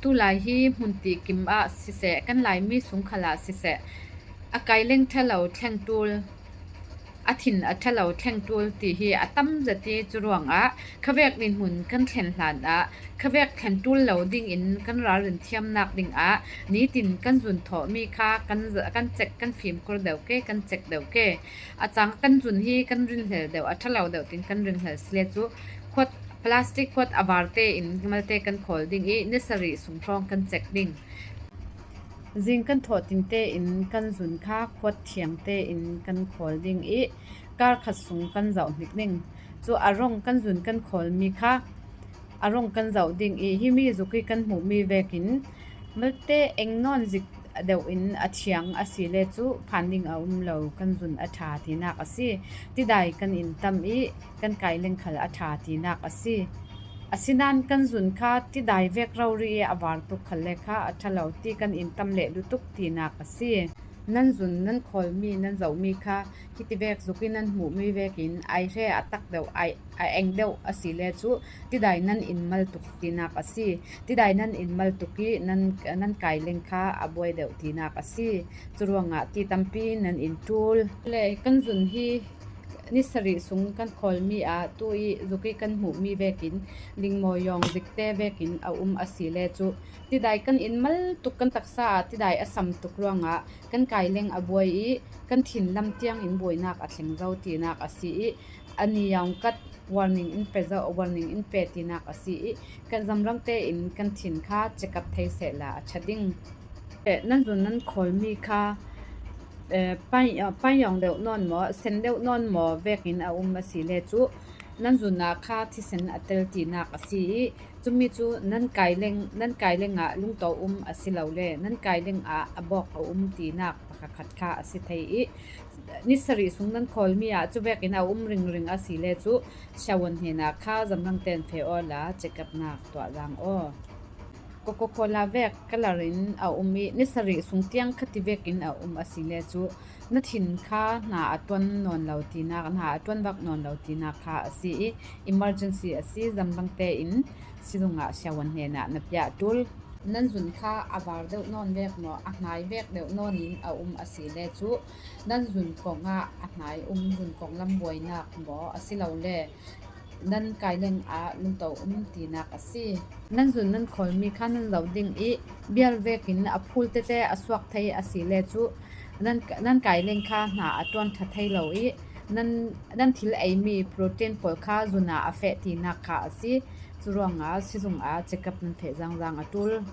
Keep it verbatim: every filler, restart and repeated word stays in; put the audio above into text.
Tulai hi hmun tihkim ah siseh, kan Laimi sung khalah siseh, a kaileng ṭha lo thleng ṭul, a thin a ṭha lo thleng ṭul ti hi a tam zet i, curuangah khavek dinhmun kan thlen hlanah khavek thlen ṭul lo dingin kan ralrin thiamnak dingah nitin kan zun thawhmi kha kan, kan cek, kan fimkhur deuh ke, kan cek deuh ke. A cang kan zun hi kan rinhlel deuh, a ṭha lo deuh tin kan rinhlel si le cu khuat, plastic khuat a var tein malte kan khawl ding i, ni sarih sung hrawng kan cek ding. Zing kan thawh tin tein kan zun kha khuat thiang tein kan khawl ding i, kar khat sung kan zoh hnik ding. Cu a rong, kan zun kan khawlmi kha a rong kan zoh ding i, himi zuk i kan hmuhmi vekin malte eng nawn zik deuh in a thiang a si le cu phan ding a um lo, kan zun a ṭha tinak a si. Tidai kan in tam i, kan kaileng khal a ṭha tinak a si. Asinain kan zun kha tidai vek rori i a var tuk khal le kha a ṭha lo ti kan in tam leh lutuk tinak a si. Nan zun, nan khawlmi, nan zohmi kha hiti vek zuk i nan hmuhmi vekin ai hre a tak deuh, ai, a eng deuh a si le cu tidai nan in mal tuk tinak a si. Tidai nan in mal tuk i nan, nan kaileng kha a buai deuh tinak a si. Curuangah ti tampi nan in ṭul. Le kan zun hi ni sarih sung kan khawlmi ah tu i zuk i kan hmuhmi vekin lingmawi yawng zikte vekin a um a si le cu, tidai kan in mal tuk, kan taksa ah tidai a sam tuk ruangah kan kaileng a buai i kan thin lam tiangin buainak a thleng zo tinak a si i, a ni yaungkat warning in pe zo, warning in pe tinak a si i, kan zamrang tein kan thin kha check up thei sehla a ṭha ding. Eh, nan zun nan khawlmi kha, eh, pain, eh, pain yawng deuh nawn maw, sen deuh nawn maw vekin a um a si le cu, nan zun ah kha thisen a tel tinak a si i, cumi cu nan kaileng, nan kaileng ah lungto um a si lo le nan kaileng ah a bawk a um tinak pakhat khat kha a si thei i, ni sarih sung nan khawlmi ah cu vekin a um ringring a si le cu, siavuan hnenah kha zamrang ten feh awla check up nak tuah zaang aw. Coca-Cola vek colour in a um i, ni sarih sung tiang khati vekin a um a si le cu, na thin kha hna a ṭuan nawn lo tinak, hna a ṭuan vak nawn lo tinak kha a si i, emergency a si, zamrang tein sizung ah siavuan hnenah na piah ṭul. Nan zun kha a var deuh nawn vek maw, a hnai vek deuh nawn in a um a si le cu, nan zun kong ah a hnai um, zun kong lam buainak maw a si lo le, nan kaileng ah lungto um tinak a si. Nan zun nan khawlmi kha nan zoh ding i, bial vekin a phul tete a suak thei a si le cu, nan, nan kaileng kha hna a ṭuan ṭha thei lo i, nan, nan thil eimi protein pawl kha zun ah a feh tinak kha a si. Curuangah sizung ah check up nan feh zangzang a ṭul.